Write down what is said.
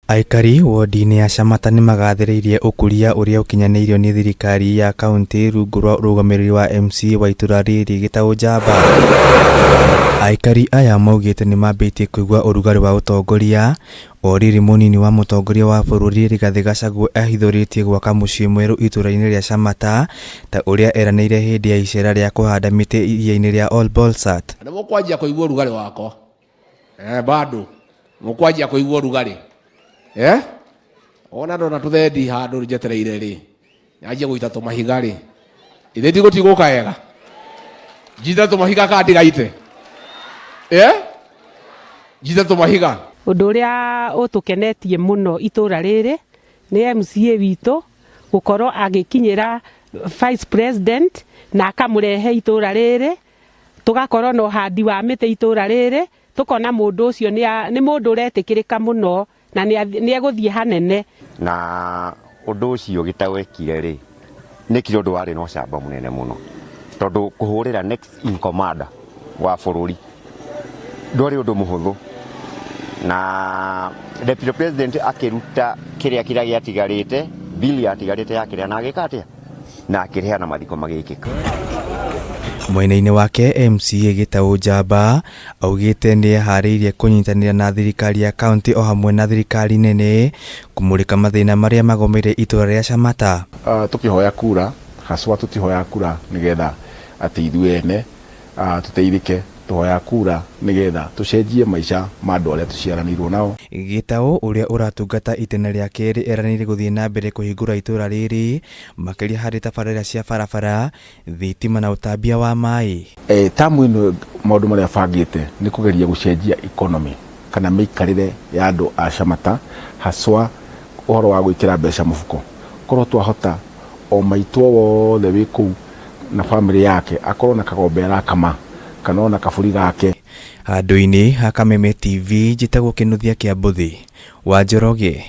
Aikari wondi-inĩ ya Shamata nĩmagathĩrĩirie ũkũria ũrĩa ũkinyanĩirio nĩ thirikari ya kauntĩ rungu rwa ũrũgamĩrĩri wa MCA wa itũra rĩrĩ Gĩtaũ Njamba. Aikari aya maugĩte nĩmambĩtie kũigua ũrugarĩ wa ũtongoria o rĩrĩ mũnini wa mũtongoria wa bũrũri Rigathĩ Gachagua ehithũrĩtie gwaka mũciĩ mwerũ itũra-inĩ rĩa Shamata ta ũrĩa eranĩire hĩndĩ ya icera rĩa kũhanda mĩtĩ iria-inĩ rĩa Ol Bolsat. Nĩ mũkwanjia kũigua ũrugarĩ wakwa eh, bado mũkwanjia kũigua ũrugarĩ eh? Ona ndona tũthendi handũ njetereire rĩ, nyanjie gũita tũmahiga rĩ, ithe ndigũtigũka wega, njite tũmahiga kana ndigaite eh? Njite tũmahiga. Ũndũ ũrĩa ũtũkenetie mũno itũra rĩrĩ nĩ MCA witũ gũkorwo agĩkinyĩra Vice President na akamũrehe itũra rĩrĩ, tũgakorwo na ũhandi wa mĩtĩ itũra rĩrĩ, tũkona mũndũ ũcio nĩ mũndũ ũretĩkĩrĩka mũno na nĩ egũthiĩ hanene. Na ũndũ ũcio Gĩtaũ ekire rĩ, nĩ ekire ũndũ warĩ na ũcamba mũnene mũno, tondũ kũhũrĩra next in command wa bũrũri ndwarĩ ũndũ mũhũthũ, na deputy president akĩruta kĩrĩa kĩrĩa gĩatigarĩte, bill yatigarĩte ya kĩrĩa, na agĩka atĩa? Na akĩrĩha na mathiko magĩkĩka. Mwena-inĩ wake MCA Gĩtaũ Njamba augĩte nĩeharĩirie kũnyitanĩra na thirikari ya kauntĩ o hamwe na thirikari nene kũmũrĩka mathĩna marĩa magomeire itũra rĩa Shamata. Tũkĩhoya kura haswa tũtihoyaga kura nĩgetha atĩ ithuĩ ene tũteithĩke, tũhoyaga kura nĩgetha tũcenjie maica ma andũ arĩa tũciaranĩirwo nao. Gĩtaũ ũrĩa ũratungata itĩna rĩa kerĩ eranĩire gũthiĩ na mbere kũhingũra itũra rĩrĩ makĩria harĩ tabarĩra cia barabara, thitima na ũtambia wa maĩ. Tamu ĩno maũndũ marĩa bangĩte nĩ kũgeria gũcenjia economy kana mĩikarĩre ya andũ a Shamata haswa ũhoro wa gwĩkĩra mbeca mũbuko. Korwo twahota o maitũ o wothe wĩ kũu na famĩlĩ yake akorwo na kagombe arakama kana ona kabũri gake. Handũ-inĩ ha Kameme TV, njĩtagwo Kĩnuthia Kĩambũthĩ wa Njoroge.